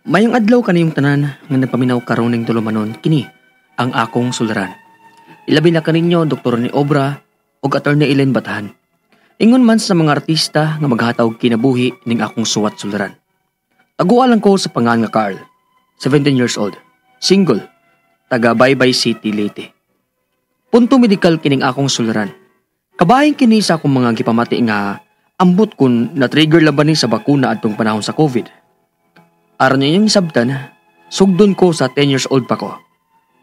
Mayong adlaw kaniyong tanan nga nagpaminaw karon ning tulumanon kini ang akong sularan. Ilabi na kaninyo Dr. ni Obra ug Attorney Ellen Batahan. Ingon man sa mga artista nga maghatag kinabuhi ning akong suwat sularan. Taguan lang ko sa pangan nga Carl, 17 years old, single, taga Baybay City, Leyte. Punto medikal kining akong sularan. Kabahin kini sa akong mga gipamati nga ambot kun na-trigger laban ni sa bakuna adtong panahon sa COVID. Aron inyong isabtan, sugdon ko sa 10 years old pa ko.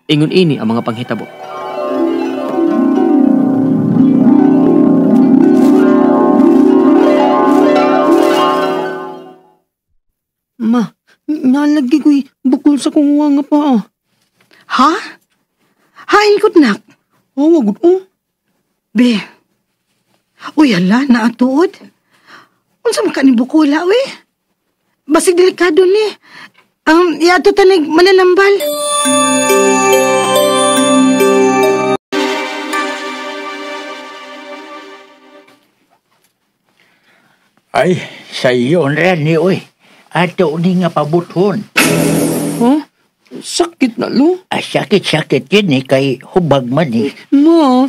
Ingon ini ang mga panghitabo. Ma, nalagi ko'y bukol sa kong nga pa. Ha? Hain ko't nak? Oh, wagod oh. Be, uy hala, naatuod. Unsa man ka ni bukula, uy? Basig delikado ni. Iato tanig mananambal. Ay, sa iyo na ni, uy. Ato ni nga pabuthon. Huh? Sakit na, lo? Ah, sakit-sakit yun eh, kay hubag man eh. Ma!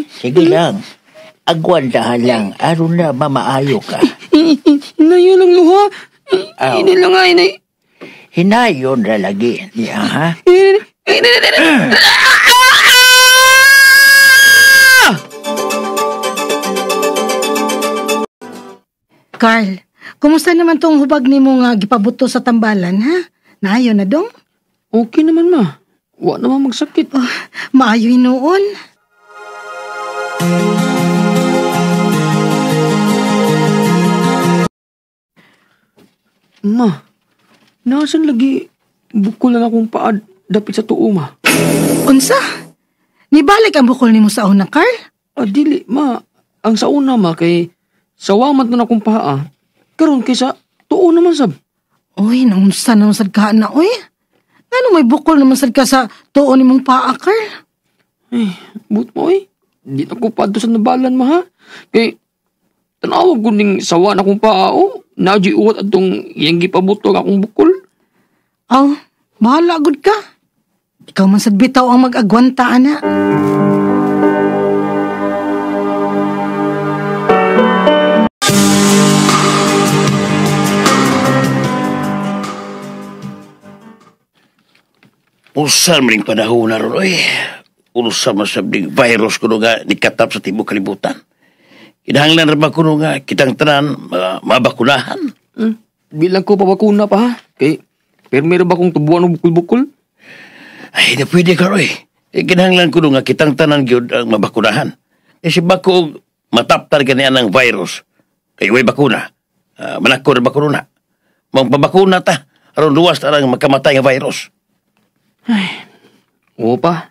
Sige lang. Agwandahan lang. Aron na mamaayo ka. Hinayon lang, luha. Hindi lang nga, inay. Hinayon na lagi niya, ha? Carl, kumusta naman tong hubag ni mo nga gipabuto sa tambalan, ha? Naayo na dong? Okay naman, ma. Wa naman magsakit. Oh, maayo hinuon. Ma, nasan lagi bukol lang akong paa dapit sa tuo, ma? Unsa? Nibalik ang bukol nimo sa una, Carl? Ah, dili, ma. Ang sa una, ma, kay sawa man na akong paa. Karon kaysa tuo naman, sab. Uy, naunsa naman sad ka na, uy. Ngano may bukol naman sad ka sa tuo nimong paa, Carl? Ay, but mo, uy. Di na ko pa sa nabalan, ma, ha? Kay, tanawag ko ning sawa na akong paa, oh. Naji uwat atong iyang gipabuto ang akong bukol. Aw, bahala gud ka. Ikaw man sad bitaw ang mag-agwanta, ana. Usan man ning panahon na ron, oy. Usan man sab ning virus kuno nga nikatap sa tibuok kalibutan. Kinahanglan ra ba kuno nga kitang tanan mabakunahan? Bilang ko pabakuna pa, ha? Kay permiro ba kong tubuan og bukol-bukol? Ay, na pwede ka, oy. Kinahanglan kuno nga kitang tanan gyud ang mabakunahan. Kasi bako mataptar ganian ang virus kay way bakuna. Manako ra bakuna. Mangpabakuna ta aron luwas ta ang makamatay nga virus. Ay, oo pa.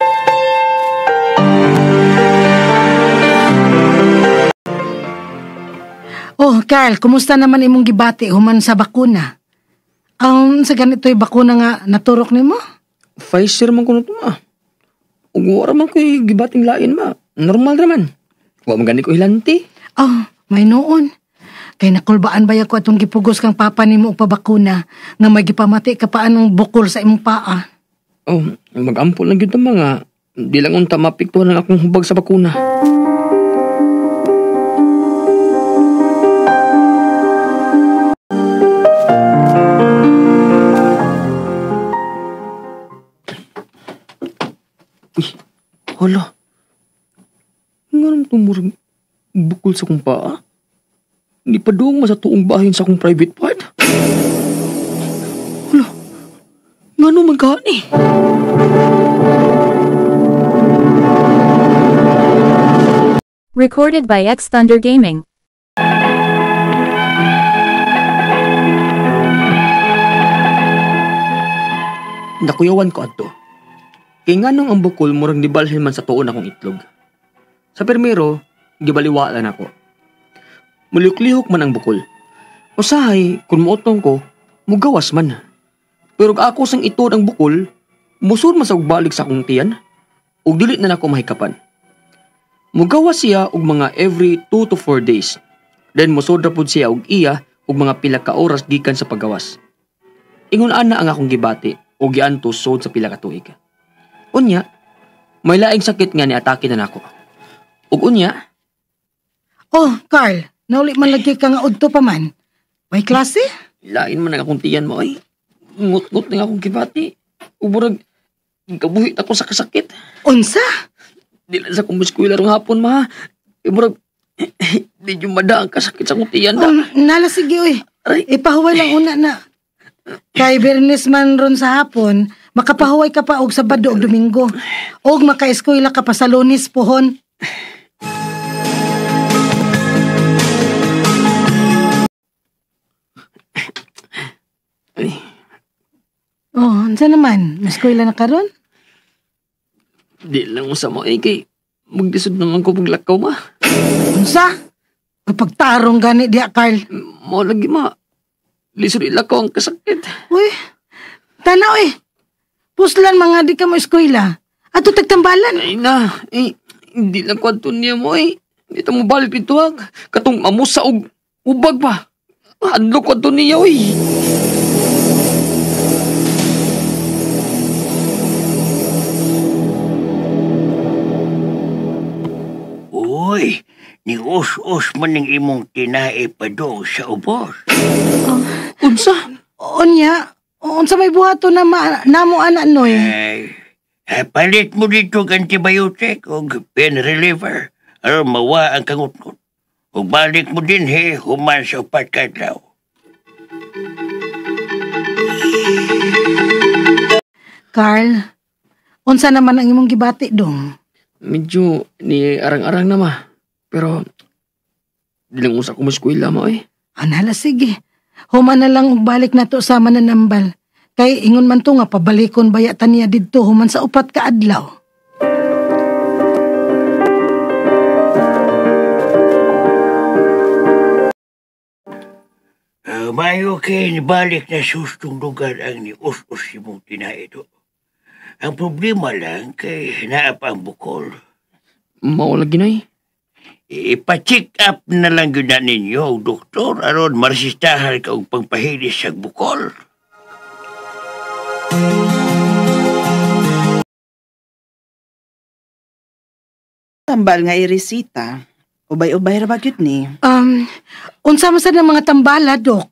Oh, Carl, kumusta naman imong gibati human sa bakuna? Sa ganito'y bakuna nga naturok nimo? Pfizer man kuno to, ma. Ug wala man ko'y gibating lain, ma. Normal ra man. Wa man gani ko hilanti. Oh, may noon. Kay nakulbaan ba ko atong gipugos kang papa nimo og pabakuna nga may gipamati ka pa anong bukol sa imong paa? Oh, mag-ampol lang gyud ta mga. Di lang unta mapiktuhan ang akong hubag sa bakuna. Uy, hala. Nga naman itong murag bukol sa kong paa. Di pa doong sa tuong bahin sa akong private part. Hala, nga naman ka ni. Recorded by X Thunder Gaming. Nakuyawan ko adto. Kay nganong ang bukol murag nibalhin man sa tuon akong itlog. Sa permero, gibaliwala nako. Muliklihok man ang bukol. Usahay, kung muotong ko, mugawas man. Pero ako sang itod ang bukol, musur man sa ugbalik sa akong tiyan, ug dili na nako mahikapan. Mugawas siya og mga every 2 to 4 days. Then musod ra pud siya og iya og mga pila ka oras gikan sa paggawas. Ingon ana ang akong gibati o giantos sod sa pila ka tuig. Unya, may laing sakit nga niatake na nako. Ug unya, Oh, Carl, nauli man lagi ka nga udto pa man. May klase? Lain man ang akong tiyan mo ay. Ngut-ngut na akong gibati. Uburag, kabuhit ako sa kasakit. Unsa? Di lang sa kong eskwela rong hapon, ma. Uburag, di yung mada ang kasakit sa akong tiyan na. Nala sige, uy. Aray. Ipahuway lang una na. Kay Bernes man ron sa hapon, makapahuway ka pa og Sabado og Domingo. Og makaeskwela ka pa sa Lunes pohon. Ay. Oh, unsa naman? Eskwela na karon? Di lang usa mo, eh, kay maglisod naman ko paglakaw, ma. Unsa? Pagtarong gani diha, Carl. Mao lagi, ma. Lisod ilakaw ang kasakit. Uy, tanaw eh. Puslan mga di ka mo eskwela. Ato tagtambalan. Ay na, eh, hindi lang kwanto niya mo eh. Hindi ta mo balik dito ha. Katong amusa og ubag pa. Hadlok kwanto niya oy. Uy, ni us-us man ning imong tinae pa do sa ubos. Unsa? Unya, unsa may buhato na namo ana noy? Ay, palit mo dito og antibiotic og pain reliever aron mawa ang kangut-ngut. Ug balik mo din he human sa upat ka adlaw. Carl, unsa naman ang imong gibati dong? Medyo ni arang-arang na ma. Pero di lang usa ko maskwela mo eh. Anala sige. Human na lang og balik nato sa mananambal. Kay ingon man to nga pabalikon baya ta niya didto human sa upat ka adlaw. Mayo kay nibalik na sustong lugar ang ni us-us imong tinae do. Ang problema lang kay naa pa ang bukol. Mao lagi nay. Ipa-check up na lang yun na ninyo, doktor, aron maresistahan ka og pangpahilis sa bukol. Tambal nga iresita. Ubay-ubay ra ba gyud ni? Unsa man sad ang mga tambala, dok?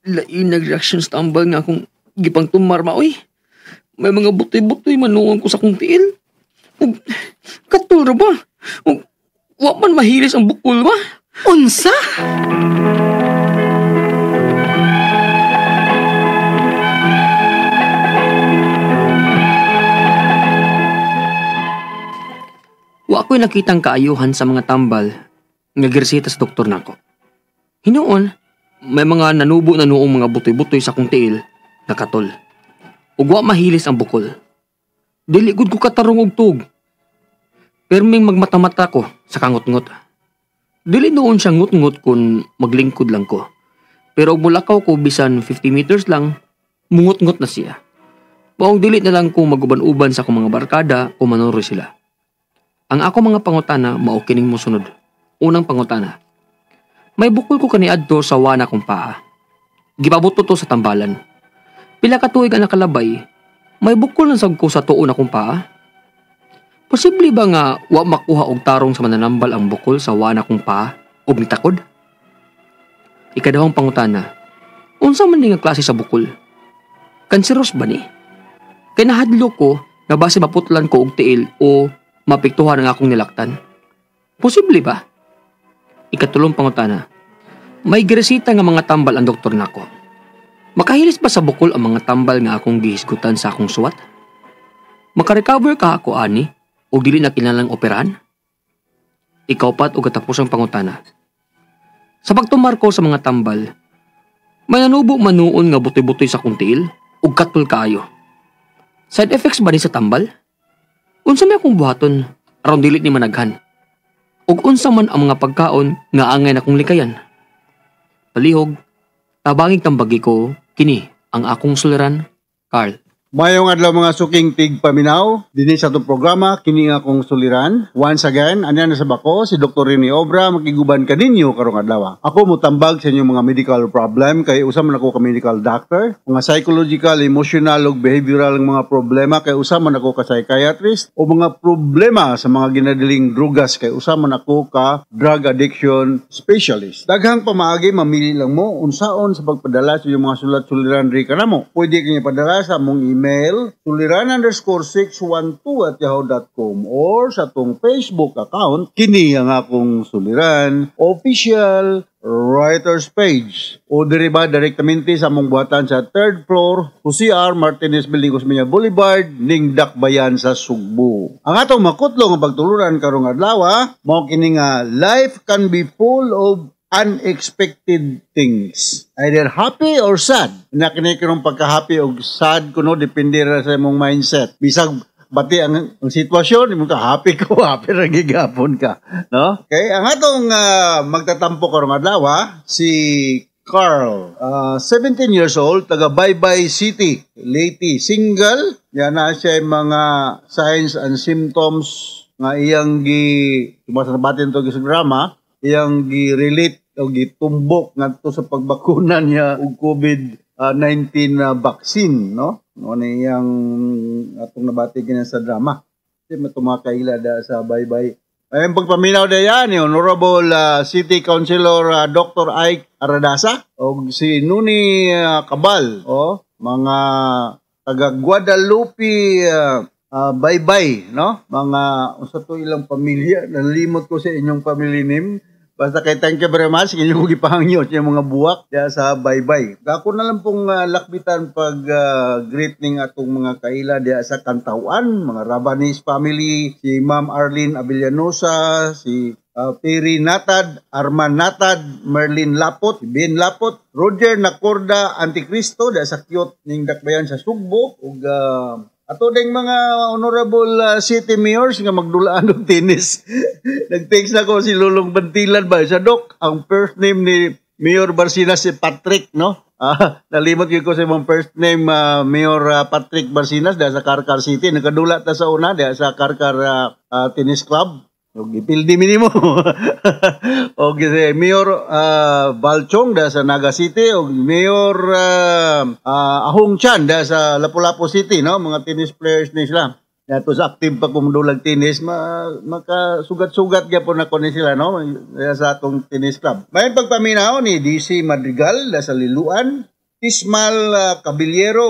Lain nag-reaction sa tambal nga akong gipangtumar ma, oy. May mga butoy-butoy manuon ko sa akong tiil. Ug katul ra ba? Ug wa man mahilis ang bukol ba? Unsa? Wa ko'y nakitang kaayuhan sa mga tambal nga gireseta sa doktor nako. Hinuon, may mga nanubo na noong mga butoy-butoy sa akong tiil nga katol. Ug wa mahilis ang bukol. Dili gud ko katarong og tuog. Perming magmata-mata ko sa kangut-ngut. Dili noon siya ngut-ngut kun maglingkod lang ko. Pero og mulakaw ko bisan 50 meters lang, mungut-ngut na siya. Maong dili na lang ko maguban-uban sa akong mga barkada o manuro sila. Ang ako mga pangutana mao kining mosunod. Unang pangutana. May bukol ko kaniadto sa wana kong paa. Gipabuto to sa tambalan. Pila ka tuig ang nakalabay, may bukol na sab ko sa tuon akong paa. Posible ba nga wa makuha og tarong sa mananambal ang bukol sa wana kong paa og nitakod? Ikadawang pangutana, unsa man ni nga klase sa bukol? Kanseros ba ni? Kay nahadlo ko nga base maputlan ko og tiil o mapiktuhan ang akong nilaktan. Posible ba? Ikatulong pangutana, may giresita nga mga tambal ang doktor nako. Makahilis ba sa bukol ang mga tambal nga akong gihisgutan sa akong suwat? Makarecover ka ako ani o dili na kinahanglang operahan? Ikaupat o katapusang pangutana. Sa pagtumar ko sa mga tambal, may nanubo manuon nga butoy-butoy sa akong tiil o katol kaayo. Side effects ba ni sa tambal? Unsa may akong buhaton aron dili ni managhan? Ug unsa man ang mga pagkaon nga angay na kong likayan? Palihog, tabangig tambagi ko, kini ang akong suliran, Carl. Mayong adlaw, mga suking tigpaminaw, dinhi sa atong programa kini nga akong suliran. Once again, anya na sa bako si Dr. Rene Obra, makiguban kaninyo karong adlaw. Ako mutambag sa inyong mga medical problem kay usa man ako ka medical doctor, mga psychological, emotional ug behavioral ang mga problema kay usa man ako ka psychiatrist, o mga problema sa mga ginadiling drugas kay usa man ako ka drug addiction specialist. Daghang pamaagi, mamili lang mo unsaon sa pagpadala sa inyong mga sulat suliran diri kanamo. Pwede kini padala sa among email suliran_612@yahoo.com or sa atong Facebook account, kini ang akong suliran official writers page, o diri ba direktamente sa among buhatan sa third floor, Jose R. Martinez Building, Osmeña Boulevard, ning Dakbayan sa Sugbo. Ang atong makutlo nga pagtuluran karong adlaw mao kini nga life can be full of unexpected things. Either happy or sad. Na kini kanang pagka-happy o sad kuno depende ra sa imong mindset. Bisag bati ang sitwasyon, imong ka happy ko, happy ra gihapon ka, no? Okay, ang atong magtatampo karong adlaw si Carl, 17 years old, taga Baybay City, Leyte, single. Yan na siya yung mga signs and symptoms nga iyang gi tumasa batin to sa drama, iyang gi-relate o gitumbok ngadto sa pagbakuna niya og COVID-19 na vaccine, no? No na iyang atong nabati gina sa drama. Di matumakailan da sa Baybay. Ayun, pagpaminaw da yan ni Honorable City Councilor Dr. Ike Aradasa o si Nuni Cabal o mga taga Guadalupe Baybay, no? Mga unsa to ilang pamilya, nalimot ko sa inyong family name. Basta kay thank you very much inyong gipahangyo sa inyong mga buwak diya sa Baybay. Ako na lang pong lakbitan pag greet ning atong mga kaila diya sa Cantawan, mga Rabanis family, si Ma'am Arlene Abellanosa, si Perry Natad, Arman Natad, Merlin Lapot, si Ben Lapot, Roger Nacorda Anticristo diya sa Cute ning Dakbayan sa Sugbo, ug ato ding mga honorable city mayors nga magdulaan og tennis. Nag-text na ko si Lulong Bantilan ba sa Dok, ang first name ni Mayor Barcina si Patrick, no? Nalimot gyud ko sa imong first name, Mayor Patrick Barcinas diya sa Carcar City. Nakadula ta sa una diya sa Carcar Tennis Club. Og ipildi minimo. Og si Mayor Balchong da sa Naga City og Mayor Ahong Chan da sa Lapu-Lapu City, no? Mga tennis players ni sila. Nato sa active pa kung tennis, makasugat-sugat gyapon na ni sila, no? Diya sa atong tennis club. May pagpaminaw ni DC Madrigal da sa Liluan, Ismal Caballero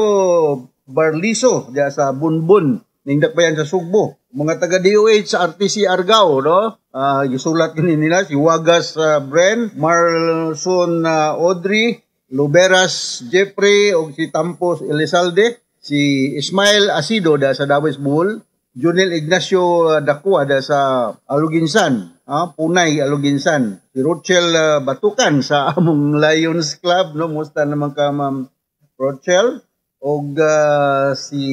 Barliso diya sa Bunbun ning Dakbayan sa Sugbo. Mga taga DOH sa RTC Argao, no? Gisulat kini nila si Wagas Bren, Marlson Audrey, Luberas Jeffrey ug si Tampos Elizalde, si Ismail Asido da sa Dawis Buhol, Junel Ignacio Dacua da sa Aluginsan, Punay Aluginsan, si Rochelle Batukan sa among Lions Club, no? Musta naman ka, Ma'am Rochelle? Og si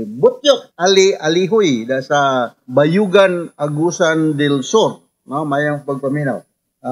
Butyok Ali Alihoy da sa Bayugan Agusan del Sur, no? Mayang pagpaminaw.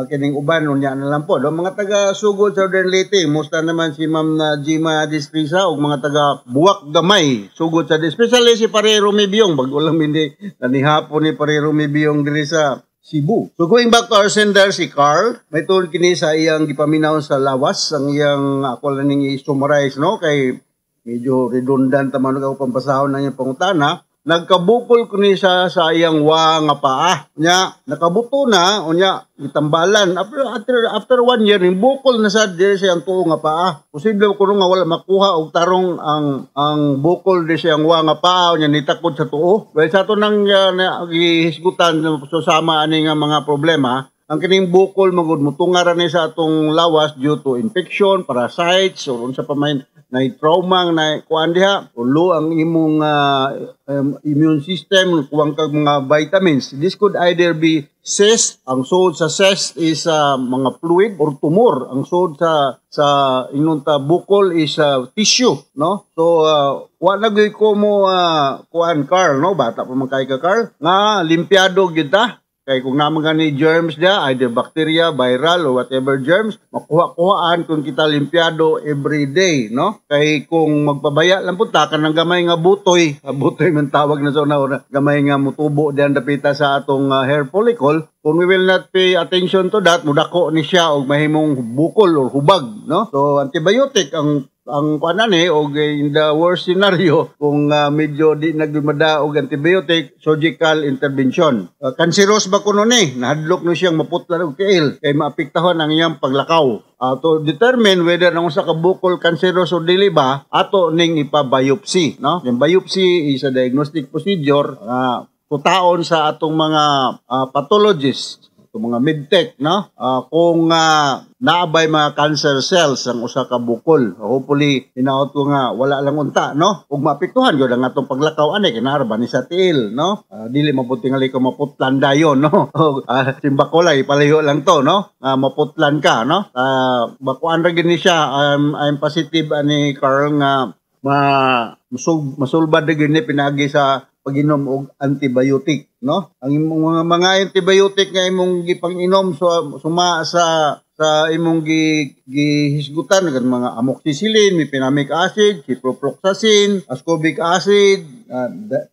Kining uban unya na lang po, no? Mga taga Sugod Southern Leyte, musta naman si Ma'am na Jima Distrisa ug mga taga Buwak Gamay, sugod sa, especially si Pare Romibiyong, bago lang hindi nanihapon ni Pare Romibiyong diri sa Cebu. So going back to our sender, si Carl, may tuon kini sa iyang gipaminaw sa lawas, ang iyang ako lang ning i-summarize, no, kay medyo redundant man ako pampasahon ng iyang pangutana. Nagkabukol kuni siya sa iyang wa nga paa. Nya, nakabuto na, unya, gitambalan. After one year, ning bukol na sa diri sa iyang tuo nga paa. Posible kuno nga wala makuha og tarong ang bukol diri sa iyang wa nga paa, unya nitakod sa tuo. Well, sa ato nang gihisgutan so sama ani nga mga problema, ang kining bukol magud mutunga ra ni sa atong lawas due to infection, parasites, or unsa pa may na trauma na kuan diha, ulo ang imong immune system, kuwang kag mga vitamins. This could either be cyst. Ang sud sa cyst is mga fluid or tumor. Ang sud sa ingon ta bukol is tissue, no? So wa na gyud ko mo kuan, Carl, no? Bata pa man kay ka, Carl, nga limpiado gyud ta. Kay kung naman gani germs dia, either bacteria, viral or whatever germs, makuha-kuhaan kung kita limpiado every day, no? Kay kung magpabaya lang punta ka ng gamay nga butoy, butoy man tawag na sa una, gamay nga mutubo diyan dapita sa atong hair follicle. Kung we will not pay attention to that, mudako ni siya og mahimong bukol or hubag, no? So antibiotic ang kuanan eh, og in the worst scenario, kung medyo di nagdumada og antibiotic, surgical intervention. Cancerous ba kuno ni? Nahadlok no siyang maputlan og tiil kay maapektahan ang iyang paglakaw. To determine whether ang usa ka bukol cancerous o dili ba, ato ning ipa-biopsy, no? Yung biopsy is a diagnostic procedure kutaon sa atong mga pathologists, atong mga medtech, no? Kung naabay mga cancer cells ang usa ka bukol. Hopefully, hinaot ko nga wala lang unta, no? Ug maapektuhan gyud ang atong paglakaw ani kay naa ra ba ni sa tiil, no? Dili mabuti nga ko maputlan dayon, no? Simba ko lang, ipalayo lang to, no? Maputlan ka, no? Bakuan ra gyud ni siya. I'm positive ani, Carl, nga ma masulbad na gyud ni pinagi sa pag-inom og antibiotic, no? Ang imong mga antibiotic nga imong gipang-inom, so suma sa imong gihisgutan kan mga amoxicillin, mefenamic acid, ciprofloxacin, ascorbic acid,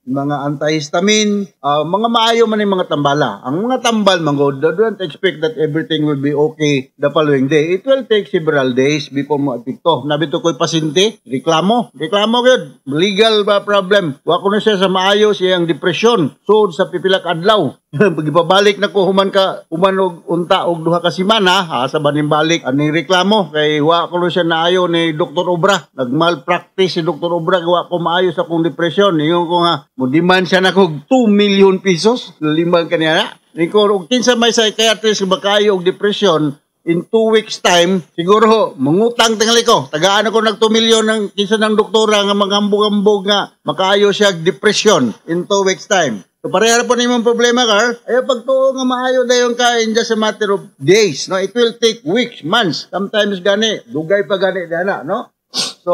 mga antihistamine, mga maayo man yung mga tambala. Ang mga tambal man gud, don't expect that everything will be okay the following day. It will take several days before mo epekto. Nabito ko'y pasyente, reklamo, reklamo gyud, legal ba problem. Wa ko na siya sa maayo siyang depression. Sud sa pipila ka adlaw. Pagipabalik na ko human ka human og unta og 2 ka semana, ha, sa baning balik aning reklamo kay wa ko na siya naayo ni Dr. Obra. Nagmalpractice si Dr. Obra, wa ko maayo sa akong depression. Ingon ko nga mo demand siya nako og 2 million pesos. Limang kaniya na. Niko og kinsa may psychiatrist makayo og depression in 2 weeks time, siguro mangutang tingali ko. Tagaan ako nag 2 million ng kinsa ng doktora nga magambog-ambog nga makaayo siya og depression in 2 weeks time. So pareha po na imong problema, Carl. Ayaw pagtuo nga maayo dayon ka in just a matter of days, no? It will take weeks, months, sometimes gani, dugay pa gani dana, no? So,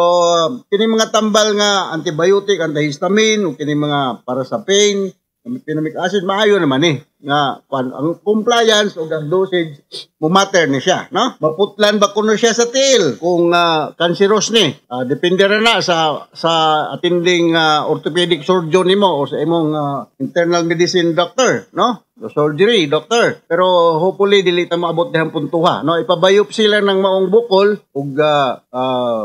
kini mga tambal nga antibiotic, antihistamine, o kini mga para sa pain, mefenamic acid, maayo naman eh. Nga, kwan, ang compliance o ang dosage, mumatter ni siya, no? Maputlan ba kuno siya sa tiil kung cancerous ni? Depende ra na sa attending orthopedic surgeon nimo o sa imong internal medicine doctor, no? The surgery doctor. Pero hopefully dili ta maabot dihang puntuha, no? Ipa-biopsy lang ng maong bukol ug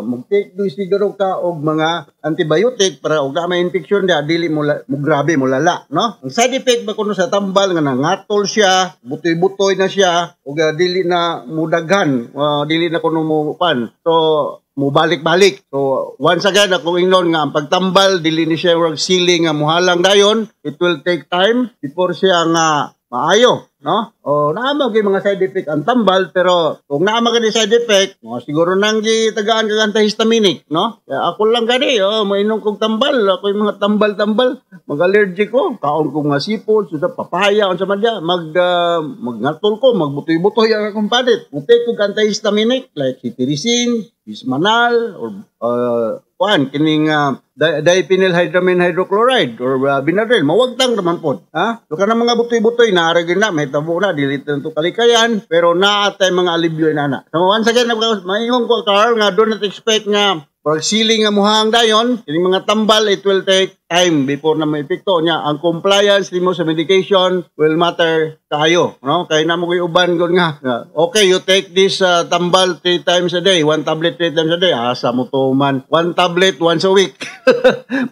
mag-take do siguro ka og mga antibiotic para og na may infection dia dili mo mo grabe mo lala, no? Ang side effect ba kuno sa tambal nga nangatol siya, butoy-butoy na siya ug dili na mudaghan, dili na kuno mo pan. So mubalik-balik. So, once again, akong ingnon nga ang pagtambal, dili ni siya murag sili nga muhalang dayon. It will take time before siya nga maayo, no? O naa man gyud mga side effect ang tambal, pero kung naa man gani side effect, mga siguro nang gitagaan kag antihistaminic, no? Kaya ako lang gani, oh, mainom kog tambal, ako yung mga tambal-tambal, mag-allergic ko, kaon ko nga seafood, sa papaya, unsa man diya, magngatol ko, magbutoy-butoy ang akong panit. Mo-take kog antihistaminic like cetirizine, Hismanal, or kuan kining diphenylhydramine hydrochloride or Benadryl, mawagtang naman pod, ha? So kanang mga butoy-butoy na ara gyud na mahitabo na, dili to kalikayan, pero naa tay mga alibyo inana. So once again, maingon ko, Carl, nga do not expect nga pag siling nga muhang dayon kining mga tambal. It will take time before na maepekto niya. Ang compliance nimo sa medication will matter kaayo, no? Kay namo koy uban gud nga, okay, you take this tambal three times a day, one tablet three times a day. Asa mo to man one tablet once a week?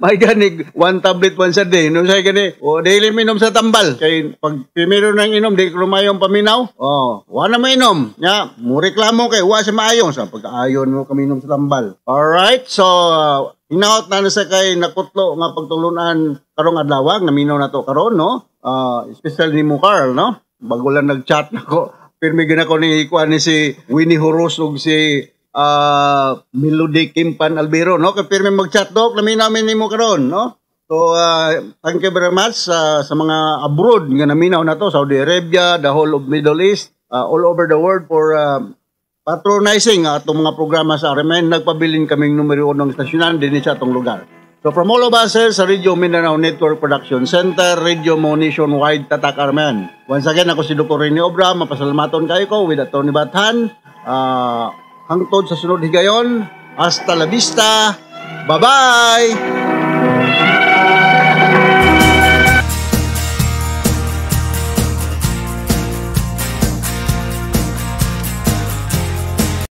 May ganig one tablet once a day, no? Say gani o daily minom sa tambal kay pag primero nang inom di ko lumayong paminaw, oh, wa na mainom nya, mo reklamo kay wa sa maayo sa pagkaayon mo kaminom sa tambal. Alright, so hinaot na na sa kay nakutlo nga pagtulunan karong adlaw, naminaw na to karon, no? Especially ni mo, Carl, no? Bago lang nag-chat nako. Pirmi gina ko ni kuan ni si Winnie Horos ug si Melody Kimpan Albero, no? Kay pirmi mag-chat, dok, naminaw mi nimo karon, no? So, thank you very much sa mga abroad nga naminaw na to, Saudi Arabia, the whole of Middle East, all over the world for patronizing atong mga programa sa RMN. Nagpabilin kaming numero unong estasyonan din sa atong lugar. So from all of us here sa Radio Mindanao Network Production Center, Radio Mo Nationwide, Tatak Armen. Once again, ako si Dr. Rene Obra, mapasalamaton kayo ko with Atty. Bathan. Hangtod sa sunod higayon, hasta la vista, bye-bye!